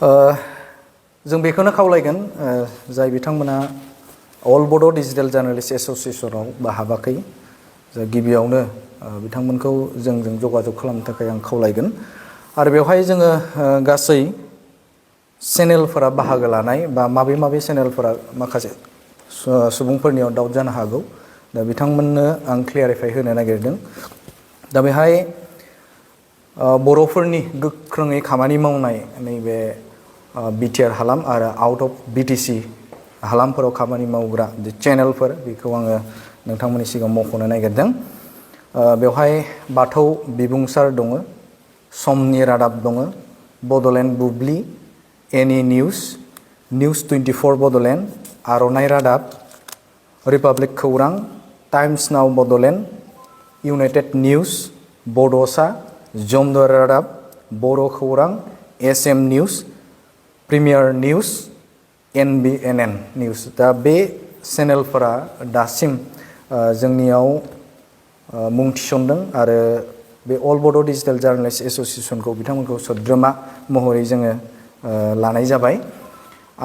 जों बेखौनो खावलायगोन जाय बिथांमोना अल बड' डिजिटेल जार्नालिस्ट एस'सिएशनाव हाबाखै गिबियावनो बिथांमोनखौ जोंजों जगाजग खालामनो थाखाय आं खावलायगोन आरो बेवहाय जोङो गासै चेनेलफोरा बाहागो लानाय बा माबे चेनेलफोरा माखासे सुबुंफोरनियाव डाउट जानो हागौ दा बिथांमोननो आं क्लियारिफाइ होनो नागिरदों दा बेहाय बर'फोरनि गोख्रोङै खामानि मावनाय नैबे बिटिआर हालाम आरो आउट अफ बिटिसि हालामफोराव खामानि मावग्रा जे चेनेलफोर बेखौ आङो नोंथांमोननि सिगाङाव मख'नो नागिरदों बेवहाय बाथौ बिबुंसार दङ समनि रादाब दङ बड'लेण्ड बुब्लि एनि निउस निउस 24 बड'लेण्ड आर'नाइ रादाब रिपाब्लिक खौरां टाइम्स नाव बड'लेण्ड इउनाइटेड निउस बड'सा जमदुवार रादाब बर' खौरां SM news premier news NBNN news दा बे चेनेलफोरा दासिम जोंनियाव मुं थिसनदों आरो बे अल बड' डिजिटेल जार्नालिस्ट एस'सिएशनखौ बिथांमोनखौ सोद्रोमा महरै जोङो लानाय जाबाय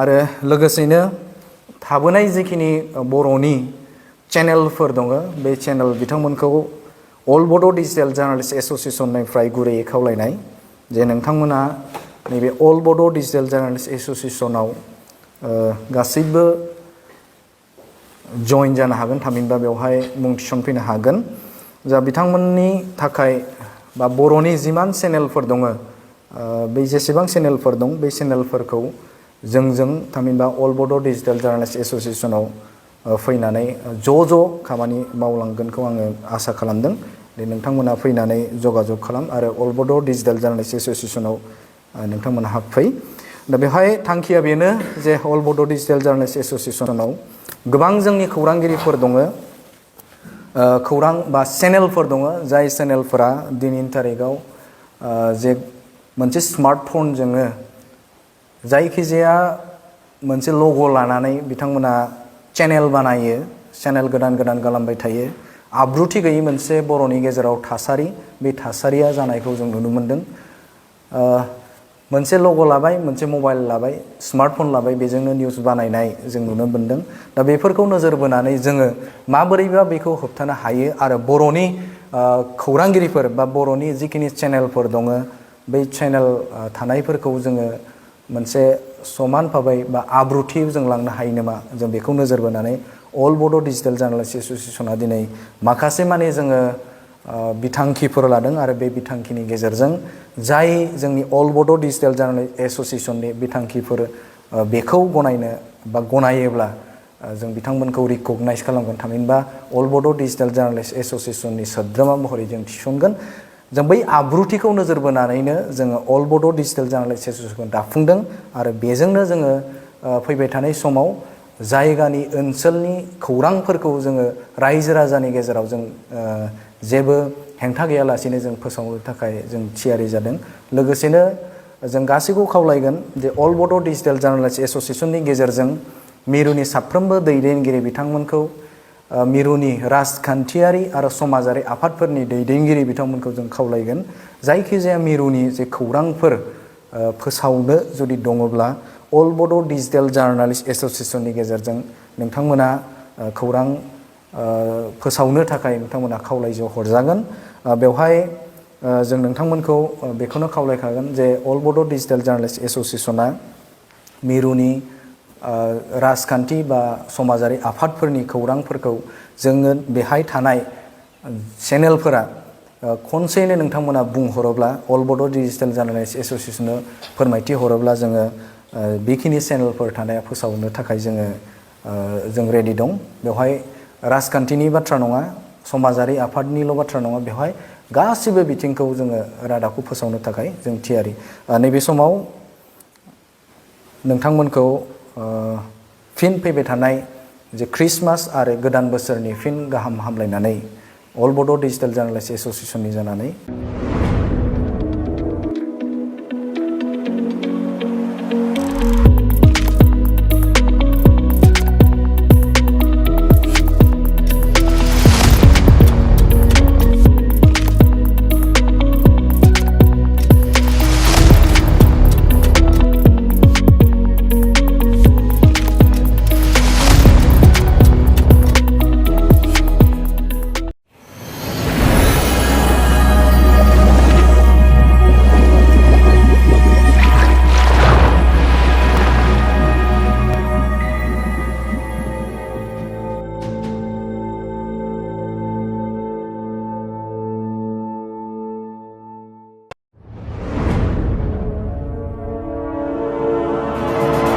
आरो लोगोसेनो थाबोनाय जिखिनि बर'नि चेनेलफोर दङ बे चेनेल बिथांमोनखौ अल बड' डिजिटेल जार्नालिस्ट एस'सिएशननिफ्राय गुरैयै खावलायनाय जे नोंथांमोना नैबे अल बड' डिजिटेल जार्नालिस्ट एस'सिएशनाव गासैबो जइन जानो हागोन थामहिनबा बेवहाय मुं थिसनफैनो हागोन जा बिथांमोननि थाखाय बा बर'नि जिमान चेनेलफोर दङ बै जेसेबां चेनेलफोर दं बे चेनेलफोरखौ जोंजों थामहिनबा अल बड' डिजिटेल जार्नालिस्ट एस'सिएशनाव फैनानै ज' खामानि मावलांगोनखौ आङो आसा खालामदों दे नोंथांमोना फैनानै जगाजग खालाम आरो अल बड' डिजिटेल जार्नालिस्ट एस'सिएशनाव नोंथांमोना हाबफै दा बेवहाय थांखिया बेनो जे अल बड' डिजिटेल जार्नालिस्ट एस'सिएशनाव गोबां जोंनि खौरांगिरिफोर दङ खौरां बा चेनेलफोर दङ जाय चेनेलफोरा दिनैनि थारिखआव जे मोनसे स्मार्टफनजोंनो जायखिजाया मोनसे लग' लानानै बिथांमोना चेनेल बानायो चेनेल गोदान खालामबाय थायो आब्रुथि गैयै मोनसे बर'नि गेजेराव थासारि बे थासारिया जानायखौ जों नुनो मोनदों मोनसे लग' लाबाय मोनसे मबाइल लाबाय स्मार्टफन लाबाय बेजोंनो निउस बानायनाय जों नुनो मोनदों दा बेफोरखौ नोजोर बोनानै जोङो माबोरैबा बेखौ होबथानो हायो आरो बर'नि खौरांगिरिफोर बा बर'नि जिखिनि चेनेलफोर दङ बै चेनेल थानायफोरखौ जोङो मोनसे समान भाबै बा आब्रुथि जों लांनो हायो नामा जों बेखौ नोजोर बोनानै अल बड' डिजिटेल जार्नालिस्ट एस'सिएशना दिनै माखासे माने जोङो बिथांखिफोर लादों आरो बे बिथांखिनि गेजेरजों जाय जोंनि अल बड' डिजिटेल जार्नालिस्ट एस'सिएशननि बिथांखिफोर बेखौ गनायनो बा गनायोब्ला जों बिथांमोनखौ रिकगनाइज खालामगोन थामहिनबा अल बड' डिजिटेल जार्नालिस्ट एस'सिएशननि सोद्रोमा महरै जों थिसनगोन जों बै आब्रुथिखौ नोजोर बोनानैनो जोङो अल बड' डिजिटेल जार्नालिस्ट एस'सिएशनखौ दाफुंदों आरो बेजोंनो जोङो फैबाय थानाय समाव जायगानि ओनसोलनि खौरांफोरखौ जोङो रायजो राजानि गेजेराव जों जेबो हेंथा गैयालासेनो जों फोसावनो थाखाय जों थियारि जादों लोगोसेनो जों गासैखौ खावलायगोन जे अल बड' डिजिटेल जार्नालिस्ट एस'सिएशननि गेजेरजों मिरुनि साफ्रोमबो दैदेनगिरि बिथांमोनखौ मिरुनि राजखान्थियारि आरो समाजारि आफादफोरनि दैदेनगिरि बिथांमोनखौ जों खावलायगोन जायखिजाया मिरुनि जे खौरांफोर फोसावनो जुदि दङब्ला अल बड' डिजिटेल जार्नालिस्ट एस'सिएशननि गेजेरजों नोंथांमोना खौरां फोसावनो थाखाय नोंथांमोना खावलायजो हरजागोन बेवहाय जों नोंथांमोनखौ बेखौनो खावलायखागोन जे अल बड' डिजिटेल जार्नालिस्ट एस'सिएशना मिरुनि राजखान्थि बा समाजारि आफादफोरनि खौरांफोरखौ जोङो बेहाय थानाय चेनेलफोरा खनसेयैनो नोंथांमोना बुंहरोब्ला अल बड' डिजिटेल जार्नालिस्ट एस'सिएशननो फोरमायथि हरोब्ला जोङो बेखिनि चेनेलफोर थानाया फोसावनो थाखाय जों रेडि दं बेवहाय राजखान्थिनि बाथ्रा नङा समाजारि आफादनिल' बाथ्रा नङा बेवहाय गासिबो बिथिंखौ जोङो रादाबखौ फोसावनो थाखाय जों थियारि नैबे समाव नोंथांमोनखौ फिन फैबाय थानाय जे क्रिसमास आरो गोदान बोसोरनि फिन गाहाम हामलायनानै अल बड' डिजिटेल जार्नालिस्ट एस'सिएशननि जानानै